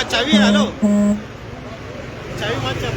चावी हॅलो, चावी मागच्या.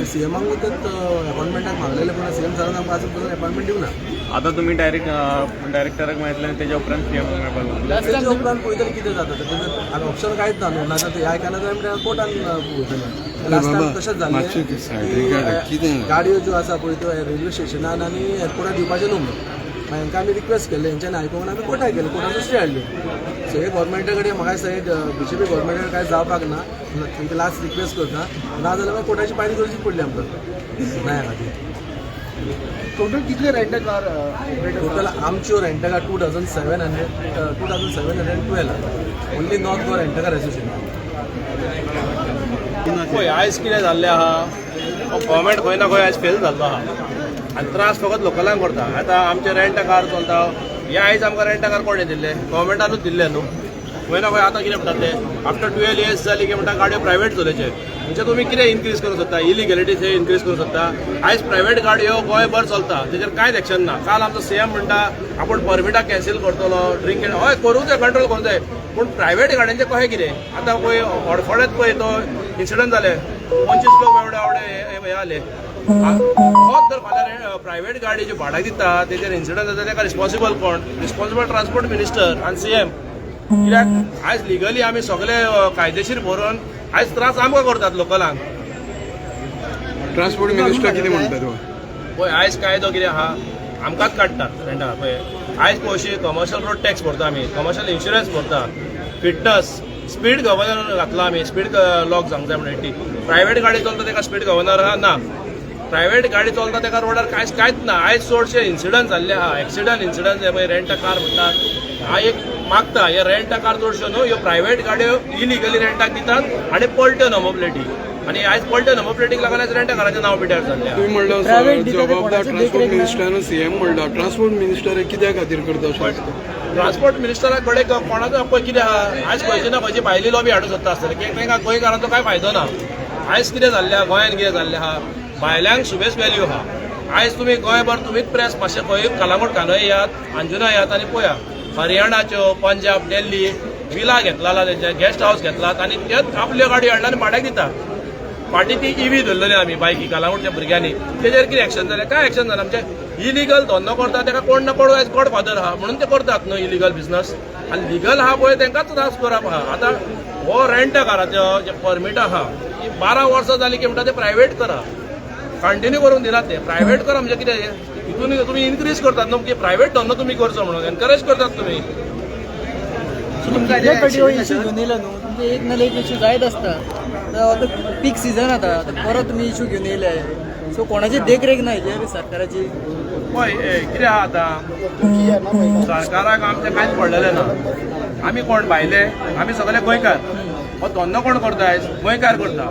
सीएमाक अपॉइंटमेंटाक मागलेले, पूण सीएम सरान आमकां आजून पसून अपॉइंटमेंट दिवना. आता तुम्ही डायरेक्ट डायरेक्टराक मेळटले आनी तेज्या उपरांत सीएम मेळपाक. तेच्या उपरांत पळयतले कितें जाता तें. आनी ऑप्शन कांयच ना न्हू. नाजाल्यार ह्या आयकना जाल्यार आमी कोर्टान वयतले. लास्ट टायम तशेंच जालें. गाडयो ज्यो आसा पळय, त्यो रेल्वे स्टेशनान आनी एअरपोर्टार दिवपाचें न्हू म्हणून मागीर हांकां आमी रिक्वेस्ट केल्ले. हेंच्यांनी आयकूंक आमी कोर्टाक गेले, कोर्टाचो स्टे हाडली. सो हे गोवोरमेंटा कडेन म्हाका दिसता, बीजेपी गोवोरमेंटा कडेन कांय जावपाक ना. तांकां लास्ट रिक्वेस्ट करता, नाजाल्यार मागीर कोर्टाची पायरी करची पडली आमकां न्याया खातीर. टोटल कितले rent car? Total आमच्यो rent car 2700, 2712, only North Goa Rent Car Association. पळय, आयज कितें जाल्लें आहा, हो गोवोरमेंट खंय ना खंय आयज फेल जाल्लो आहा आनी त्रास फकत लोकलांक करता. आतां आमचे रेंट कार चलता हे, आयज आमकां रेंट कार कोणें दिल्ले? गोवोरमेंटानूच दिल्ले न्हू. खंय ना खंय आतां कितें म्हणटात ते, आफ्टर 12 इयर्स जाली की म्हणटा गाडयो प्रायवेट चलोवचे. म्हणजे तुमी कितें इन्क्रीज करूंक सोदता? इलिगेलिटीज हे इन्क्रीज करूंक सोदता. आयज प्रायवेट गाडयो गोंयभर चलता, तेजेर कांयच एक्शन ना. काल आमचो सीएम म्हणटा आपूण परमिटां कॅन्सील करतलो. ड्रिंक हय करूंक जाय, कंट्रोल करूंक जाय, पूण प्रायवेट गाडयांचें कशें कितें? आतां पळय, हडफड्यांत पळय तो इन्सिडंट जाले, 25 लोक एवढे एवढे हे जाले. होच जर फाल्यां प्रायवेट गाडी जी भाड्याक दिता तेजेर इन्सिडंट जाता, तेका रिस्पॉन्सिबल कोण? रिस्पॉन्सिबल ट्रान्सपोर्ट मिनिस्टर आनी सीएम. कित्याक आयज लिगली आमी सगळे कायदेशीर भरून आयज त्रास आमकां करतात लोकलांक. ट्रान्सपोर्ट मिनिस्टर कितें म्हणटा तुका? पळय, आयज कायदो कितें आहा, आमकांच काडटात रेंटा. पळय, आयज पयशे कमर्शियल रोड टॅक्स भरता आमी, कमर्शियल इन्शुरन्स भरता, फिटनस, स्पीड गव्हर्नर घातला आमी, स्पीड लॉक जावंक जाय म्हणून. प्रायवेट गाडी चलता तेका स्पीड गव्हर्नर आहा ना. प्रायवेट गाडी चलता तेका रोडार कांयच कांयच ना. आयज चडशे इन्सिडंट जाल्ले आहा, एक्सिडंट, इन्सिडंट. हे पळय, रेंट कार म्हणटात हा एक मागता. हे रेंट कार चडश्यो न्हू, ह्यो प्रायवेट गाडयो इलिगली रेंटाक दितात आनी पलट्यो नंबर प्लेटी. आनी आयज पलट्यो नंबर प्लेटीक लागून आयज रेंट काराचें नांव पिड्यार जाल्लें आहा. तुम्ही म्हणलं जबाबदार ट्रान्सपोर्ट मिनिस्टरान, सीएम म्हणला. ट्रान्सपोर्ट मिनिस्टर कित्या खातीर करता अशें दिसता? ट्रान्सपोर्ट मिनिस्टरा कडेन कोणाचो पळय कितें आहा, आयज खंयची ना खंयची भायली लॉबी हाडूंक सोदता आसतले, की तांकां गोंयकारांचो कांय फायदो ना. आयज कितें जाल्लें आहा गोंयांत, कितें जाल्लें आहा, बायलांक सुबेज वॅल्यू आहा. आयज तुमी गोंयभर तुमीच प्रेस मातशें खंय कलांगूट कांदोळे येयात, अंजुना येयात आनी पळया, हरियाणाच्यो, पंजाब, दिल्ली विला घेतला, तेंचे गेस्ट हावस घेतलात आनी तेच आपल्यो गाडयो हाडला आनी भाड्याक दितात. फाटीं ती इवी धरलेली आमी बायकी कलांगूटच्या भुरग्यांनी, तेजेर कितें एक्शन जालें? काय एक्शन जालें? आमचे इलिगल धंदो करता तेका कोण ना कोण आयज गॉड फादर आहा म्हणून ते करतात न्हू इलिगल बिझनस. आनी लिगल आहा पळय, तेंकांच त्रास करप आहा. आतां हो रेंट काराचो जे परमीट आहा, ती 12 वर्सां जालीं की म्हणटा ते प्रायवेट करा, कंटिन्यू करूंक दिनात ते. प्रायवेट करा म्हणजे कितें? हितून तुमी इन्क्रीज करतात न्हू की प्रायवेट धंदो तुमी करचो म्हणून एनकरेज करतात तुमी. कितले फावटी हो इशू घेवन येयला न्हू तुमचे? एक ना एक इशू जायत आसता. तर आतां पीक सिजन आतां, आतां परत तुमी इशू घेवन येयले. सो कोणाची देखरेख ना हेजेर सरकाराची? पळय, कितें आहा, आतां सरकाराक आमचें कांयच पडलेलें ना. आमी कोण भायले? आमी सगळे गोंयकार. हो धंदो कोण करता आयज? गोंयकार करता.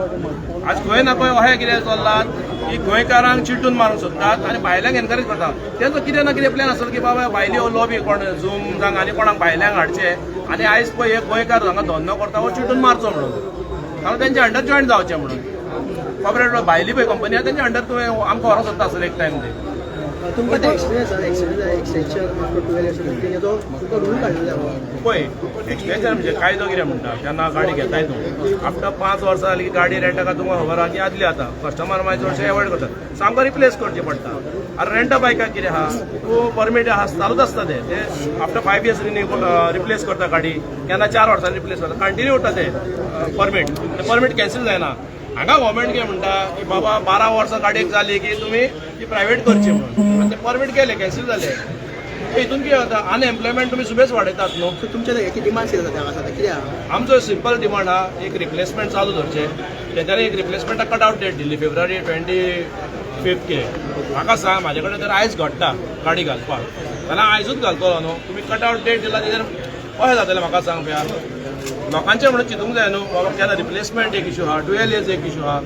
आज खंय ना खंय अशें कितें चल्लां की गोंयकारांक चिड्डून मारूंक सोदतात आनी भायल्यांक एनकरेज करतात. तेंचो कितें ना कितें प्लॅन आसतलो की बाबा भायली हो लॉबी कोण झूम जावं आनी कोणाक भायल्यांक हाडचे आनी आयज पळय हे गोंयकार हांगा धंदो करता हो चिड्डून मारचो म्हणून, कारण तेंच्या अंडर जॉयन जावचें म्हणून. कॉर्पोरेट भायली पळय कंपनी आहा, तेंच्या अंडर तुवें आमकां व्हरूंक सोदता आसतले एक टायम ते. तुमकां ते एक्सपिरियन्स आसा, एक्सटेन्शन आफ्टर 12 इयर्स तेजो तुमकां रूल काडलेलो आहा. पळय, एक्सटेन्शन म्हणजे कायदो कितें म्हणटा, जेन्ना गाडी घेताय तूं, आफ्टर 5 वर्सां जाली की गाडी रेंटाक तुमकां खबर आहा की आदली आतां कस्टमर मागीर चडशे एवॉयड करतात, सो आमकां रिप्लेस करची पडटा. आतां रेंटा बायकाक कितें आहा, तूं परमीट आहा चालूच आसता ते ते आफ्टर 5 इयर्स रिन्यू रिप्लेस करता गाडी, केन्ना 4 वर्सांनी रिप्लेस करता, कंटिन्यू उरता ते परमीट, ते परमीट कॅन्सील जायना. हांगा गव्हर्मेंट कितें म्हणटा की बाबा 12 वर्सां गाडयेक जाली की तुमी ती प्रायवेट करची म्हणून, आनी ते परमीट गेले, कॅन्सील जाले. हितून कितें जाता, अनएम्प्लॉयमेंट तुमी सुबेज वाडयतात न्हू. सो तुमचे कितें डिमांड कितें जाता हांगा सद्या कितें आहा? आमचो सिंपल डिमांड हा, एक रिप्लेसमेंट चालू धरचें. तेंच्यांनी एक रिप्लेसमेंटाक कट आवट डेट दिल्ली फेब्रुवारी 25 के. म्हाका सांग, म्हाजे कडेन जर आयज घडटा गाडी घालपाक जाल्यार आयजूच घालतलो न्हू. तुमी कट आवट डेट दिला तेजेर कशें जातलें म्हाका सांग पया. लोकांचें म्हणून चिंतूंक जाय न्हू बाबा. केन्ना रिप्लेसमेंट एक इशू आहा, 12 इयर्स एक इशू आहा,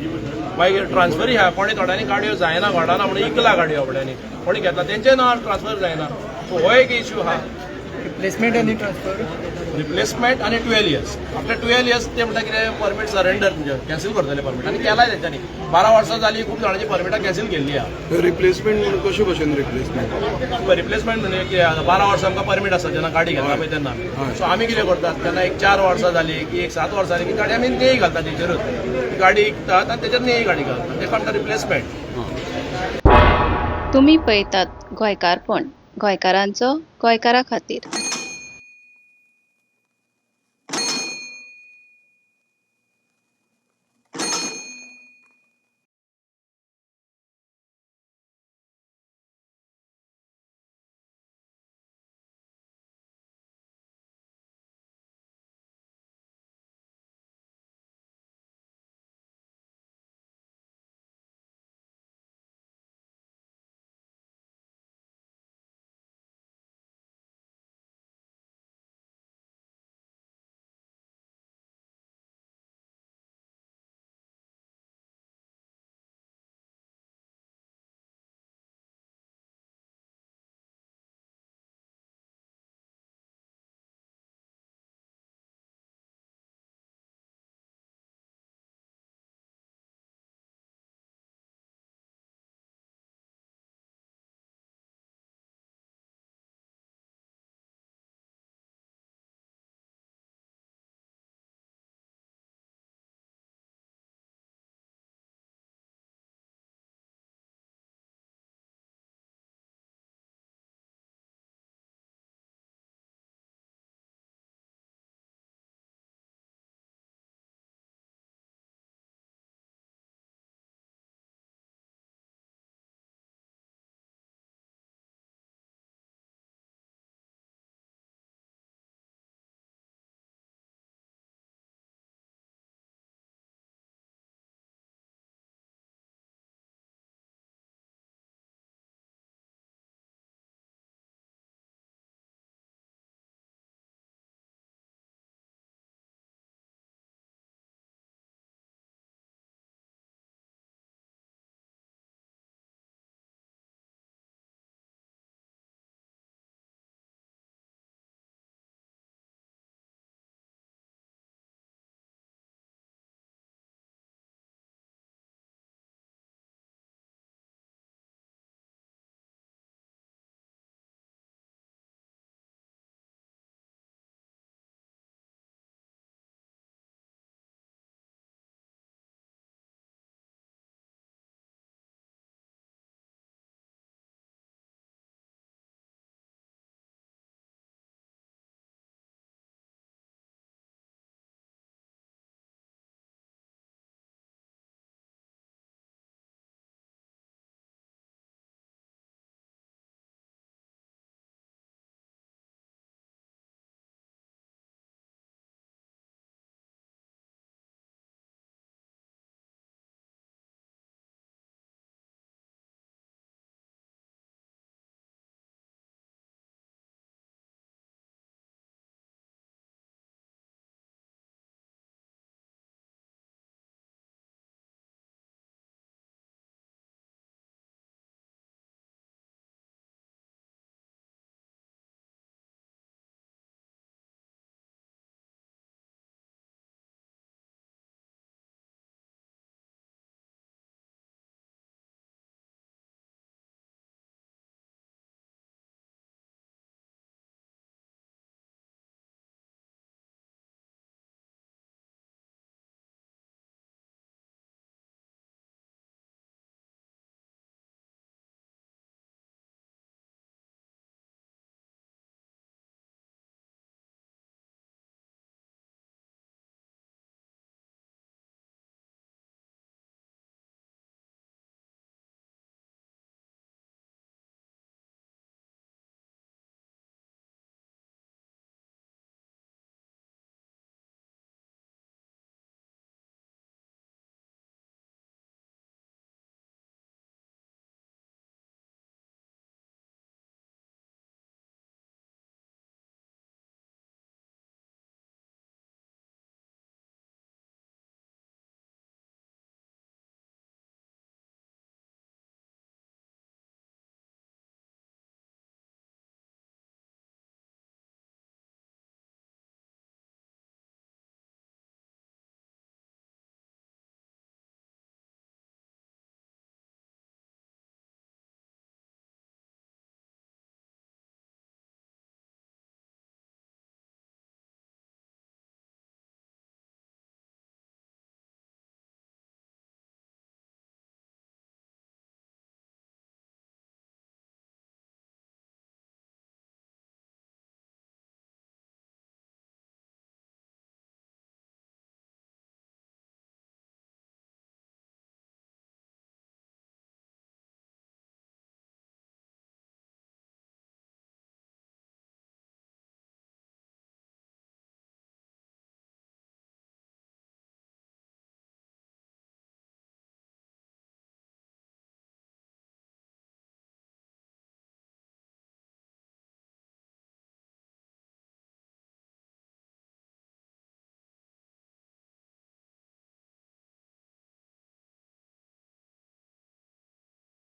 मागीर ट्रान्सफरी आहा. कोणी थोड्यांनी गाडयो जायना घडना म्हणून इकला गाडयो, आपड्यांनी कोणी घेतला तेंचे नांवार ट्रान्सफर जायना. सो हो एक इशू आहा. रिप्लेसमेंट आनी ट्रान्सफर. रिप्लेसमेंट आनी 12 इयर्स. आफ्टर 12 इयर्स ते म्हणटा कितें परमीट सरेंडर, तुमचें कॅन्सील करतले परमीट. आनी केलाय तेंच्यांनी, 12 वर्सां जाली, खूब जाणांची परमिटां कॅन्सील केल्ली आहा. रिप्लेसमेंट म्हणून कशे भशेन रिप्लेसमेंट? रिप्लेसमेंट म्हणजे कितें आतां 12 वर्सां आमकां परमीट आसता जेन्ना गाडी घेता पळय तेन्ना. सो आमी कितें करतात, तेन्ना एक 4 वर्सां जाली की एक 7 वर्सां जाली की गाडी आमी नेय घालता तेजेरूच. ती गाडी विकतात आनी तेजेर नेय गाडी घालतात, तेका म्हणटा रिप्लेसमेंट. तुमी पळयतात गोंयकारपण, गोंयकारांचो गोंयकारा खातीर.